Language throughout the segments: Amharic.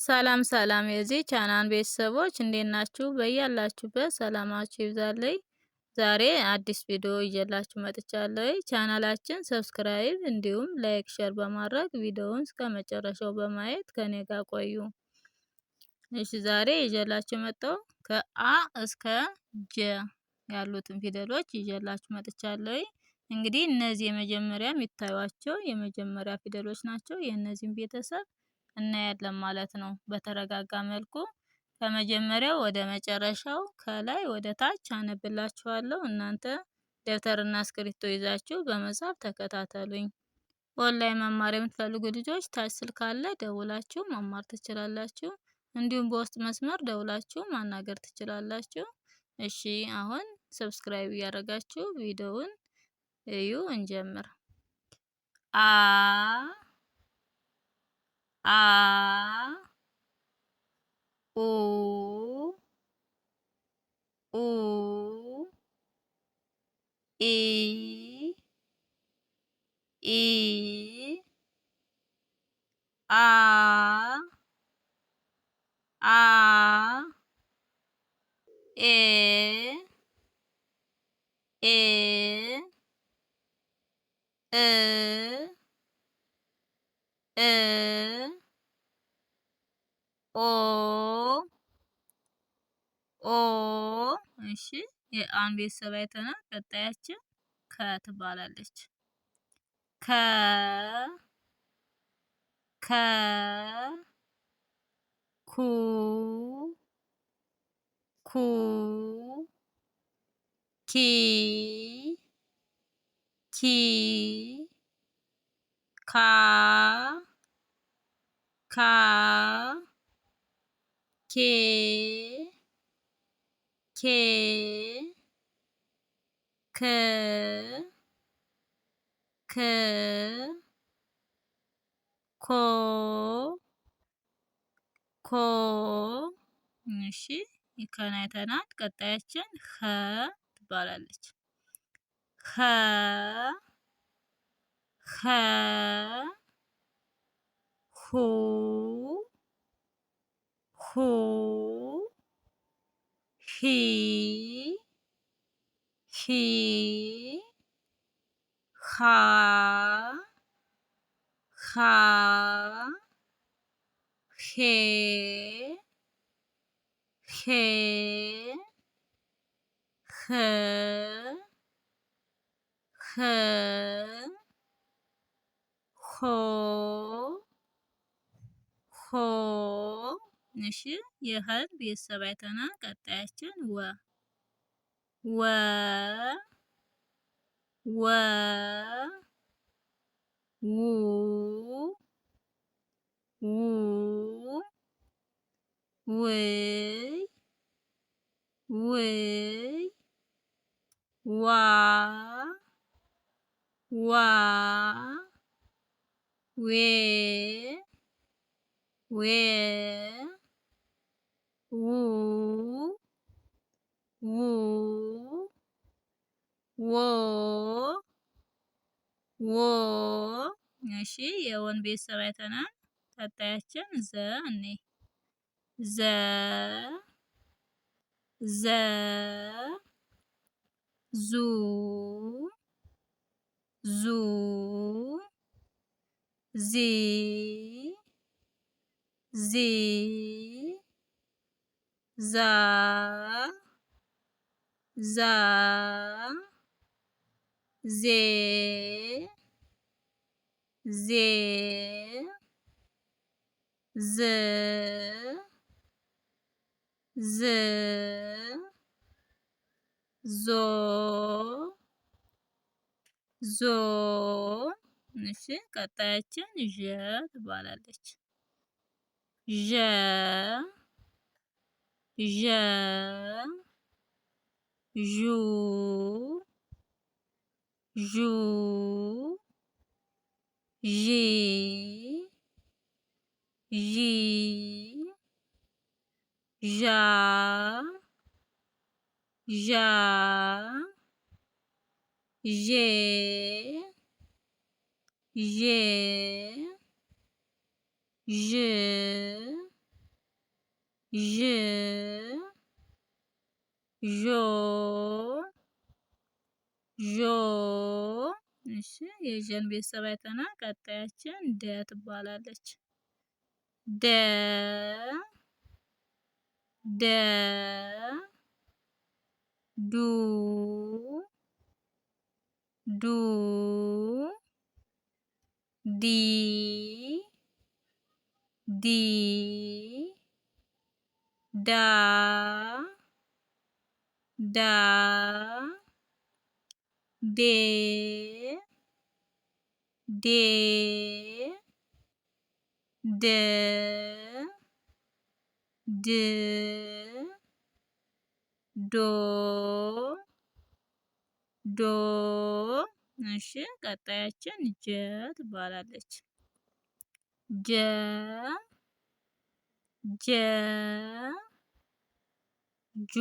ሰላም ሰላም የዚህ ቻናል ቤተሰቦች እንዴት ናችሁ? በያላችሁበት ሰላማችሁ ይብዛልኝ። ዛሬ አዲስ ቪዲዮ ይዤላችሁ መጥቻለሁ። ቻናላችን subscribe እንዲሁም like፣ share በማድረግ ቪዲዮውን እስከ መጨረሻው በማየት ከኔ ጋር ቆዩ። እሺ ዛሬ ይዤላችሁ የመጣው ከአ እስከ ጀ ያሉትን ፊደሎች ይዤላችሁ መጥቻለሁ። እንግዲህ እነዚህ የመጀመሪያ የሚታዩቸው የመጀመሪያ ፊደሎች ናቸው። የእነዚህን ቤተሰብ እናያለን ማለት ነው። በተረጋጋ መልኩ ከመጀመሪያው ወደ መጨረሻው ከላይ ወደ ታች አነብላችኋለሁ። እናንተ ደብተርና እስክሪብቶ ይዛችሁ በመጻፍ ተከታተሉኝ። ኦንላይን መማር የምትፈልጉ ልጆች ታች ስልክ አለ፣ ደውላችሁ መማር ትችላላችሁ። እንዲሁም በውስጥ መስመር ደውላችሁ ማናገር ትችላላችሁ። እሺ አሁን subscribe እያደረጋችሁ ቪዲዮውን እዩ። እንጀምር። አ አ ኡ ኡ ኢ ኢ አ አ ኤ ኤ እ እ ኦ ኦ እሺ የአን ቤተሰብ አይተናል። ቀጣያችን ከ ትባላለች። ከ ከ ኩ ኩ ኪ ኪ ካ ካ ኬ ኬ ከ ከ ኮ ኮ እሺ ከን አይተናል። ቀጣያችን ኸ ትባላለች። ኸ ኸ ሁ ሁ ሂ ሂ ሃ ሃ ሄ ሄ ኸ ኸ ሆ ሆ እሺ የኸን ቤተሰብ አይተናል። ቀጣያችን ወ ወ ወ ው ው ውይ ውይ ዋ ዋ ዌ ዌ ው ው ዎ ዎ እሺ የወን ቤተሰብ አይተናል። ቀጣያችን ዘ እኔ ዘ ዘ ዙ ዙ ዚ ዚ ዛ ዛ ዜ ዜ ዝ ዝ ዞ ዞ እሺ ቀጣያችን ዠ ትባላለች። ዠ ዠ ዡ ዡ ዢ ዢ ዣ ዣ ዤ ዤ ዥ ዥ ዦ ዦ። እሺ የዠን ቤተሰብ አይተና ቀጣያችን ደ ትባላለች። ደ ደ ዱ ዱ ዲ ዲ ዳ ዳ ዴ ዴ ደ ድ ዶ ዶ። እሺ ቀጣያችን ጀ ትባላለች። ጀ ጀ ጁ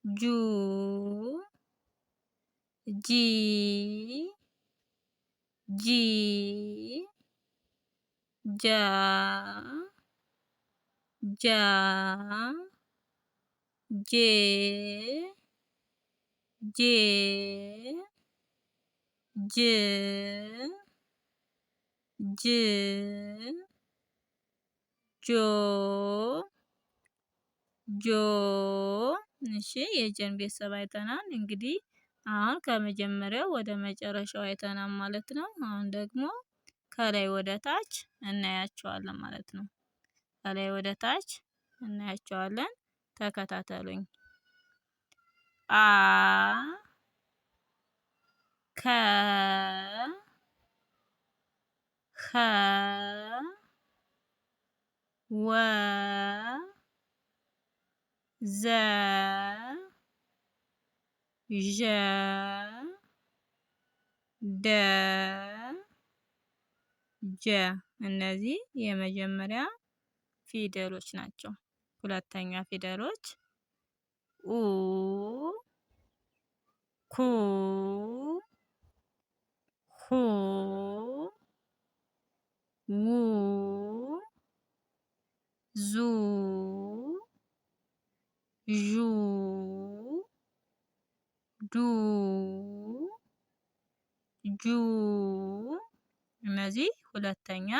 ጁ ጂ ጂ ጃ ጃ ጄ ጄ ጅ ጅ ጆ ጆ። እሺ የጀን ቤተሰብ አይተናል። እንግዲህ አሁን ከመጀመሪያው ወደ መጨረሻው አይተናል ማለት ነው። አሁን ደግሞ ከላይ ወደ ታች እናያቸዋለን ማለት ነው። ከላይ ወደ ታች እናያቸዋለን። ተከታተሉኝ። አ ከ ኸ ወ ዘ ዠ ደ ጀ እነዚህ የመጀመሪያ ፊደሎች ናቸው። ሁለተኛ ፊደሎች ኡ ኩ ሁ ው ዙ ዡ ዱ ጁ። እነዚህ ሁለተኛ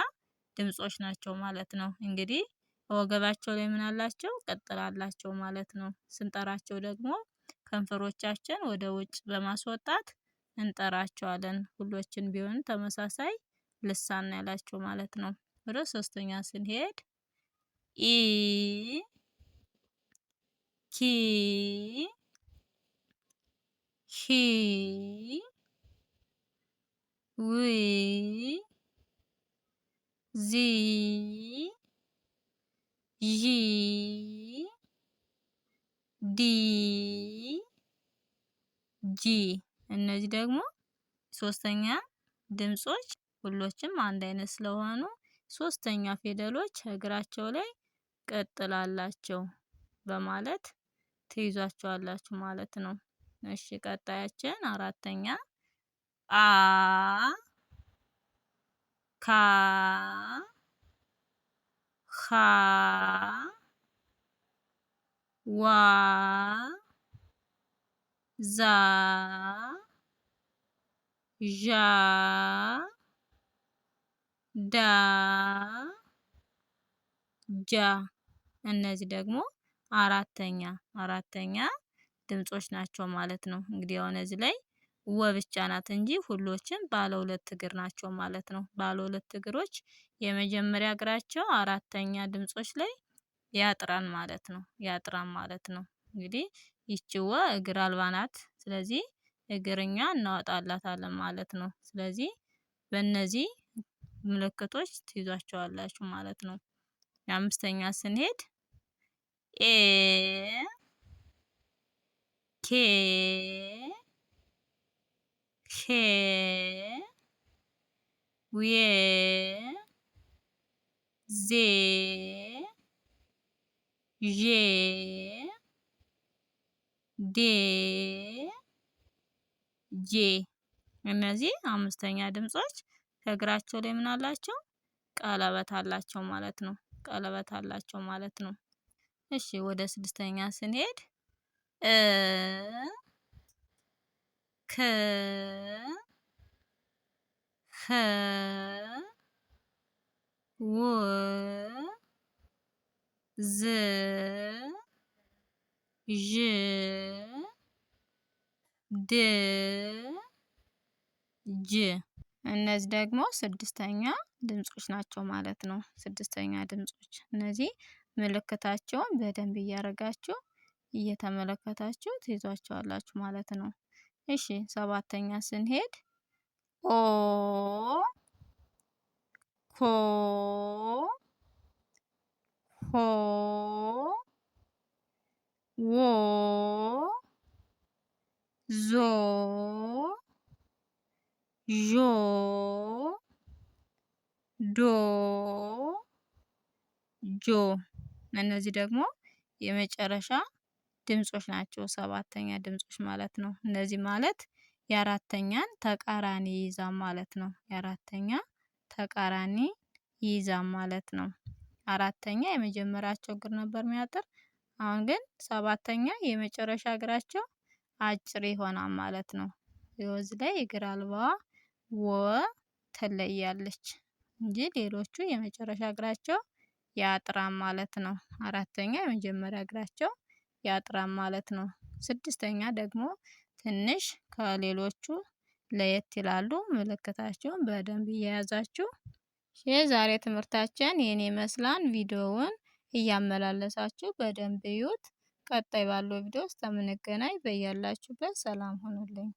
ድምጾች ናቸው ማለት ነው። እንግዲህ ወገባቸው ላይ ምን አላቸው? ቅጥል አላቸው ማለት ነው። ስንጠራቸው ደግሞ ከንፈሮቻችን ወደ ውጭ በማስወጣት እንጠራቸዋለን። ሁሎችን ቢሆን ተመሳሳይ ልሳን ያላቸው ማለት ነው። ወደ ሶስተኛ ስንሄድ ኢ ኪ ሂ ዊ ዚ ዢ ዲ ጂ። እነዚህ ደግሞ ሶስተኛ ድምጾች ሁሎችም አንድ አይነት ስለሆኑ ሶስተኛ ፊደሎች እግራቸው ላይ ቅጥል አላቸው በማለት ትይዟቸዋላችሁ ማለት ነው። እሺ ቀጣያችን አራተኛ አ ካ ኻ ዋ ዛ ዣ ዳ ጃ። እነዚህ ደግሞ አራተኛ አራተኛ ድምጾች ናቸው ማለት ነው። እንግዲህ አሁን እዚህ ላይ ወ ብቻ ናት እንጂ ሁሎችም ባለ ሁለት እግር ናቸው ማለት ነው። ባለ ሁለት እግሮች የመጀመሪያ እግራቸው አራተኛ ድምጾች ላይ ያጥራል ማለት ነው። ያጥራል ማለት ነው። እንግዲህ ይቺ ወ እግር አልባ ናት። ስለዚህ እግርኛ እናወጣላታለን ማለት ነው። ስለዚህ በእነዚህ ምልክቶች ትይዟቸዋላችሁ ማለት ነው። የአምስተኛ ስንሄድ ኤ ኬ ሄ ዌ ዜ ዤ ዴ ጄ። እነዚህ አምስተኛ ድምጾች ከእግራቸው ላይ ምን አላቸው? ቀለበት አላቸው ማለት ነው። ቀለበት አላቸው ማለት ነው። እሺ ወደ ስድስተኛ ስንሄድ እ ክ ኸ ው ዝ ዥ ድ ጅ እነዚህ ደግሞ ስድስተኛ ድምጾች ናቸው ማለት ነው። ስድስተኛ ድምጾች እነዚህ ምልክታቸውን በደንብ እያደረጋችሁ እየተመለከታችሁ ትይዟቸዋላችሁ ማለት ነው። እሺ ሰባተኛ ስንሄድ ኦ ኮ ሆ ዎ ዞ ዦ ዶ ጆ እነዚህ ደግሞ የመጨረሻ ድምጾች ናቸው። ሰባተኛ ድምጾች ማለት ነው። እነዚህ ማለት የአራተኛን ተቃራኒ ይይዛል ማለት ነው። የአራተኛ ተቃራኒ ይይዛል ማለት ነው። አራተኛ የመጀመሪያቸው እግር ነበር የሚያጥር። አሁን ግን ሰባተኛ የመጨረሻ እግራቸው አጭር ይሆናል ማለት ነው። እዚህ ላይ እግር አልባዋ ወ ትለያለች እንጂ ሌሎቹ የመጨረሻ እግራቸው ያጥራል ማለት ነው። አራተኛ የመጀመሪያ እግራቸው ያጥራል ማለት ነው። ስድስተኛ ደግሞ ትንሽ ከሌሎቹ ለየት ይላሉ። ምልክታቸውን በደንብ እየያዛችሁ የዛሬ ትምህርታችን ይህን ይመስላል። ቪዲዮውን እያመላለሳችሁ በደንብ እዩት። ቀጣይ ባለው ቪዲዮ እስከምንገናኝ በያላችሁበት ሰላም ሁኑልኝ።